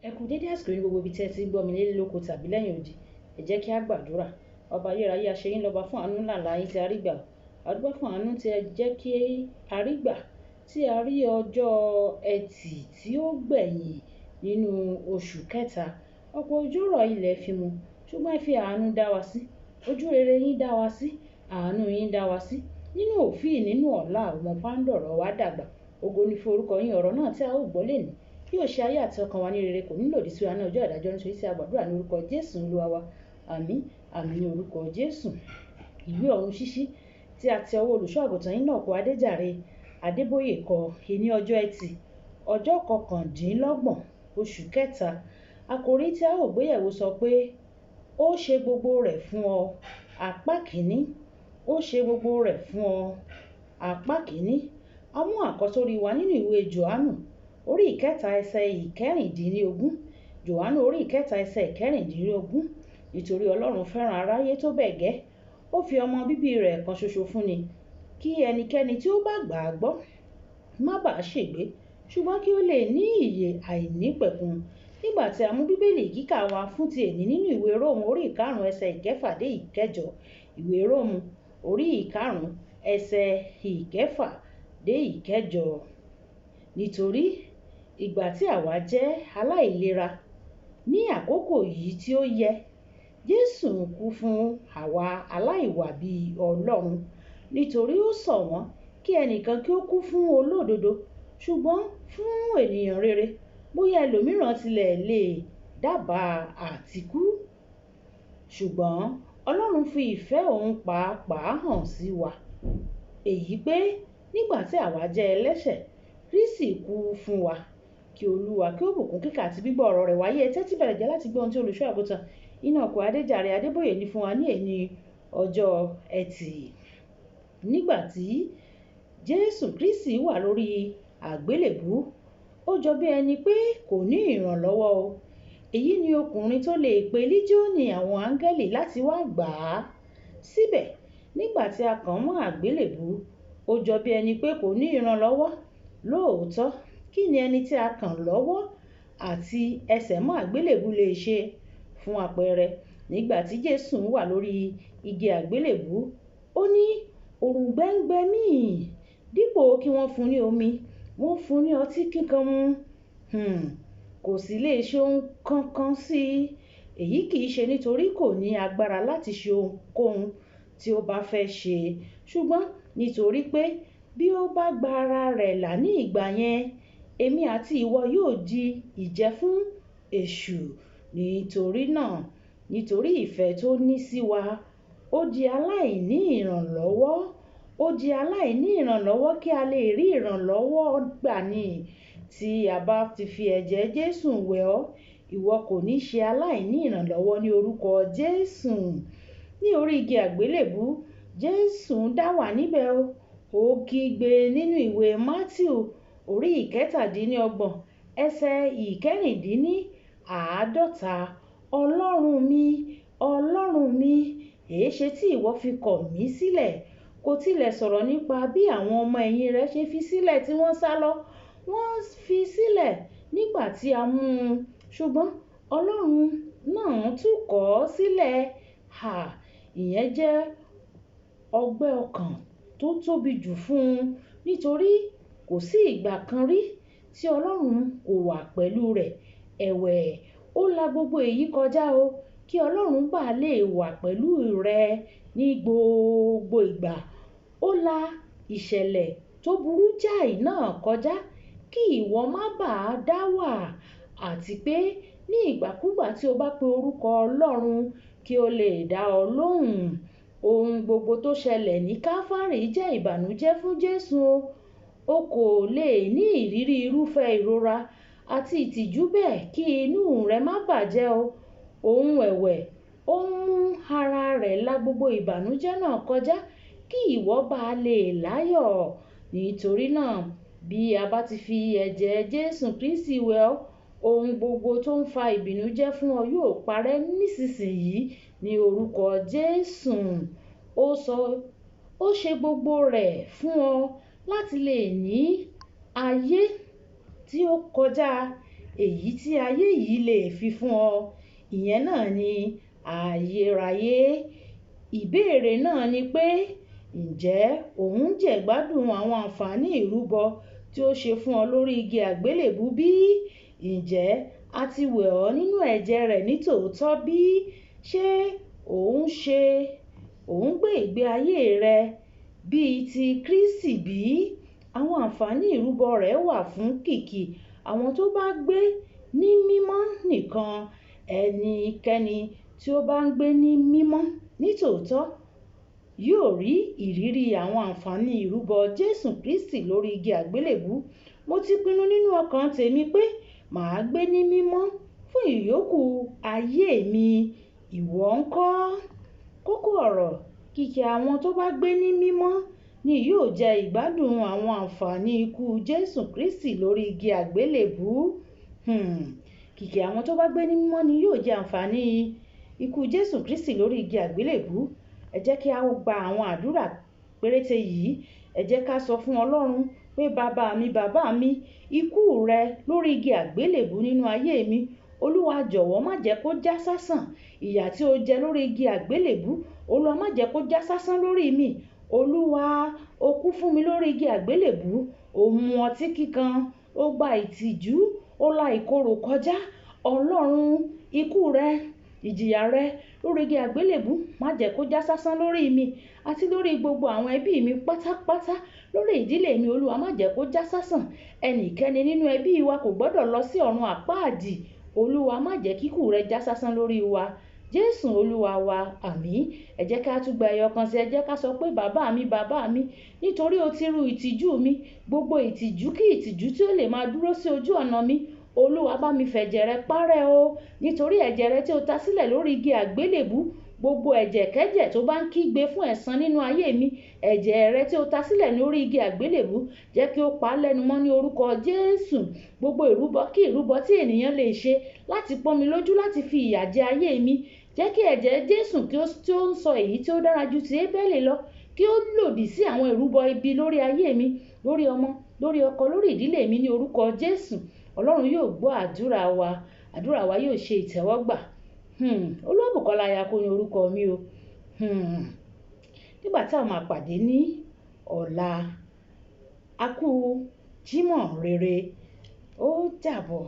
Ẹ kú dédé àsìkò yìí ní gbogbo ibi tí ẹ ti ń gbọ́ mi nílé lóko tàbí lẹ́yìn odi. Ẹ jẹ́ kí a gbàdúrà. Ọba ayérayé, a ṣe yín lọ́ba fún àánú ńlá ńlá yín tí a rí gbà. A dúpẹ́ fún àánú tí ẹ jẹ́ kí a rí gbà, tí a rí ọjọ́ Ẹtì tí ó gbẹ̀yìn nínú oṣù kẹta. Ọ̀pọ̀ òjò rọ̀ ilẹ̀ fi mu, ṣùgbọ́n ẹ fi àánú dá wa sí. Ojú rere yín dá wa sí, àánú yín dá wa sí. Nínú òfíì, nínú ọ̀la, ọmọ pàǹdọ̀rọ̀ wa dàgbà. Ògo ni fún orúkọ yín. Ọ̀rọ̀ náà tí a ó gbọ́ lénìí yóò ṣe ayé àti ọkàn wa ní rere, kò ní lòdì sí wa ní ọjọ́ ìdájọ́, nítorí tí a gbàdúrà ní orúkọ Jésù Olúwa wa. Àmín, àmín ní orúkọ Jésù. Ìwé ọ̀run ṣíṣí tí a ti ọwọ́ olùṣọ́ àgùntàn Enoch Adéjàre Adébóyè kọ ní ọjọ́ Ẹtì, ọjọ́ 29 oṣù kẹta. Àkòrí tí a ó gbéyẹ̀wò sọ pé ó ṣe gbogbo rẹ̀ fún ọ. Apá kìíní, ó ṣe gbogbo rẹ̀ fún ọ. Apá kìíní, a mú àkọ́sórí wa nínú ìwé Jòhánù orí ìkẹta ẹsẹ̀ 16. Jòhánù orí ìkẹta ẹsẹ̀ 16. Nítorí Ọlọ́run fẹ́ràn aráyé tó bẹ́ẹ̀ gẹ́, ó fi ọmọ bíbí rẹ̀ kan ṣoṣo fún ni, kí ẹnikẹ́ni tí ó bá gbà á gbọ́ má bàá ṣègbé, ṣùgbọ́n kí ó lè ní ìyè àìnípẹ̀kun. Nígbà tí a mú Bíbélì kíkà wa fún ti èní nínú ìwé Róòmù orí 5 ẹsẹ̀ 6 dé 8. Ìwé Róòmù orí 5 ẹsẹ̀ 6 dé 8. Nítorí ìgbà tí àwa jẹ́ aláìlera ní àkókò yìí tí ó yẹ, Jésù kú fún àwa aláìwà bí Ọlọ́run. Nítorí ó ṣọ̀wọ́n kí ẹnìkan kí ó kú fún olódodo, ṣùgbọ́n fún ènìyàn rere, bóyá ẹlòmíràn tilẹ̀ lè dábàá àtikú. Ṣùgbọ́n Ọlọ́run fi ìfẹ́ òun pàápàá hàn sí wa, èyí pé nígbà tí àwa jẹ́ ẹlẹ́ṣẹ̀, Kristi kú fún wa. Kí Olúwa kí ó bùkún kíkà àti gbígbọ́ ọ̀rọ̀ rẹ̀ wáyé. Ẹ tẹ́tí bẹ̀rẹ̀ jẹ́ láti gbọ́ ohun tí olùṣọ́ àgùntàn Enoch Adéjàre Adébóyè ní fún wa ní èní ọjọ́ Ẹtì. Nígbà tí Jésù Kristi wà lórí àgbélébùú, ó jọ bí ẹni pé kò ní ìrànlọ́wọ́ o. Èyí ni ọkùnrin tó lè pe líjíọ́nì àwọn áńgẹ́lì láti wá gbà á. Síbẹ̀, nígbà tí a kàn mọ́ àgbélébùú, ó jọ bí ẹni pé kò ní ìrànlọ́wọ́. Lóòótọ́, kí ni ẹni tí a kàn lọ́wọ́ àti ẹsẹ̀ mọ́ àgbélébùú lè ṣe? Fún àpẹẹrẹ, nígbà tí Jésù wà lórí igi àgbélébùú, ó ní òrùngbẹ ń gbẹ mí. Dípò kí wọ́n fún ní omi, wọ́n fún ní ọtí kíkan mu. Kò sì lè ṣe ohun kankan sí i. Èyí kì í ṣe nítorí kò ní agbára láti ṣe ohunkóhun tí ó bá fẹ́ ṣe, ṣùgbọ́n nítorí pé bí ó bá gba ara rẹ̀ là ní ìgbà yẹn, èmi àti ìwọ yóò di ìjẹ fún èṣù. Nítorí náà, nítorí ìfẹ́ tó ní sí wa, ó di aláìní ìrànlọ́wọ́. Ó di aláìní ìrànlọ́wọ́ kí a lè rí ìrànlọ́wọ́ gbà ní. Tí a bá ti fi ẹ̀jẹ̀ Jésù wẹ̀ ọ́, ìwọ kò ní ṣe aláìní ìrànlọ́wọ́ ní orúkọ Jésù. Ní orí igi àgbélébùú, Jésù dá wà níbẹ̀ o. Ó kígbe nínú ìwé Mátíù orí 27 ẹsẹ̀ 46. Ọlọ́run mi, Ọlọ́run mi, èéṣe tí ìwọ fi kọ̀ mí sílẹ̀? Kò tilẹ̀ sọ̀rọ̀ nípa bí àwọn ọmọ ẹ̀yìn rẹ̀ ṣe fi sílẹ̀ tí wọ́n sálọ. Wọ́n fi sílẹ̀ nígbà tí a mú un, ṣùgbọ́n Ọlọ́run náà tún kọ̀ ọ́ sílẹ̀. Ha! Ìyẹn jẹ́ ọgbẹ́ ọkàn tó tóbi jù fún un, nítorí kò sí ìgbà kan rí tí Ọlọ́run kò wà pẹ̀lú rẹ̀. Ẹ̀wẹ̀, ó la gbogbo èyí kọjá o, kí Ọlọ́run bá lè wà pẹ̀lú rẹ ní gbogbo ìgbà. Ó la ìṣẹ̀lẹ̀ tó burú jáì náà kọjá kí ìwọ má bàa dá wà, àti pé ní ìgbàkúgbà tí o bá pe orúkọ Ọlọ́run kí ó lè dá ọ lóhùn. Ohun gbogbo tó ṣẹlẹ̀ ní Kálfárì jẹ́ ìbànújẹ́ fún Jésù o. O kò lè ní ìrírí irúfẹ́ ìrora àti ìtìjú bẹ́ẹ̀ kí inú rẹ má bàjẹ́ o. Òun ẹ̀wẹ̀, ó mú ara rẹ̀ la gbogbo ìbànújẹ́ náà kọjá kí ìwọ bá lè láyọ̀. Nítorí náà, bí a bá ti fi ẹ̀jẹ̀ Jésù Kristi wẹ̀ ọ́, ohun gbogbo tó ń fa ìbìnújẹ́ fún ọ yóò parẹ́ nísinsìnyí ní orúkọ Jésù. Ó ṣe gbogbo rẹ̀ fún ọ láti lè ní ayé tí ó kọjá èyí tí ayé yìí lè fi fún ọ. Ìyẹn náà ni ayérayé. Ìbéèrè náà ni pé, ǹjẹ́ ò ń jẹ̀gbádùn àwọn àǹfààní ìrúbọ tí ó ṣe fún ọ lórí igi àgbélébùú bí? Ǹjẹ́ a ti wẹ̀ ọ́ nínú ẹ̀jẹ̀ rẹ̀ ní tòótọ́ bí? Ṣé ò ń gbé ìgbé ayé rẹ bíi ti Kristi bí? Àwọn àǹfààní ìrúbọ rẹ̀ wà fún kìkì àwọn tó bá gbé ní mímọ́ nìkan. Ẹnikẹ́ni tí ó bá ń gbé ní mímọ́ ní tòótọ́ yóò rí ìrírí àwọn àǹfààní ìrúbọ Jésù Kristi lórí igi àgbélébùú. Mo ti pinnu nínú ọkàn tèmi pé màá gbé ní mímọ́ fún ìyókù ayé mi. Ìwọ ńkọ́? Kókó ọ̀rọ̀: kìkì àwọn tó bá gbé ní mímọ́ ni yóò jẹ ìgbádùn àwọn àǹfààní ikú Jésù Kristi lórí igi àgbélébùú. Kìkì àwọn tó bá gbé ní mímọ́ ni yóò jẹ àǹfààní ikú Jésù Kristi lórí igi àgbélébùú. Ẹ jẹ́ kí a gba àwọn àdúrà péréte yìí. Ẹ jẹ́ ká sọ fún Ọlọ́run pé, bàbá mi, bàbá mi, ikú rẹ lórí igi àgbélébùú nínú ayé mi, Olúwa jọ̀wọ́ má jẹ́ kó já sásán. Ìyà tí o jẹ lórí igi àgbélébùú, Olúwa má jẹ́ kó já sásán lórí mi. Olúwa, o kú fún mi lórí igi àgbélébùú, o mu ọtí kíkan, o gba ìtìjú, o la ìkorò kọjá. Ọlọ́run, ikú rẹ, ìjìyà rẹ lórí igi àgbélébùú má jẹ́ kó já sásán lórí mi àti lórí gbogbo àwọn ẹbí mi pátápátá, lórí ìdílé mi. Olúwa má jẹ́ kó já sásán. Ẹnikẹ́ni nínú ẹbí wa kò gbọdọ̀ lọ sí ọ̀run àpáàdì. Olúwa má jẹ́ kíkú rẹ já sásán lórí wa. Jésù Olúwa wa, àmín. Ẹ jẹ́ ká tún gba ẹyọ kan sí. Ẹ jẹ́ ká sọ pé, bàbá mi, bàbá mi, nítorí o ti ru ìtìjú mi, gbogbo ìtìjú kí ìtìjú tí ó lè máa dúró sí ojú ọ̀nà mi, Olúwa bá mi fẹ̀jẹ̀ rẹ parẹ́ o. Nítorí ẹ̀jẹ̀ rẹ tí o ta sílẹ̀ lórí igi àgbélébùú, gbogbo ẹ̀jẹ̀kẹ́jẹ̀ tó bá ń kígbe fún ẹ̀san nínú ayé mi, ẹ̀jẹ̀ rẹ tí o ta sílẹ̀ lórí igi àgbélébùú, jẹ́ kí ó pa á lẹ́nu mọ́ ní orúkọ Jésù. Gbogbo ìrúbọ kí ìrúbọ tí ènìyàn lè ṣe láti pọ́n mi lójú, láti fi ìyà jẹ ayé mi, jẹ́ kí ẹ̀jẹ̀ Jésù tí ó ń sọ èyí tí ó dára ju ti Ébẹ́lì lọ, kí ó lòdì sí àwọn ìrúbọ ibi lórí ayé mi, lórí ọmọ, lórí ọkọ, lórí ìdílé mi ní orúkọ Jésù. Ọlọ́run yóò gbọ́ àdúrà wa, àdúrà wa yóò ṣe ìtẹ́wọ́gbà. Olúwabùkọ́lá Ayako ni orúkọ mi o. Nígbà tí a máa pàdé ní ọ̀la, a kú Jímọ̀ rere. Ó dàbọ̀.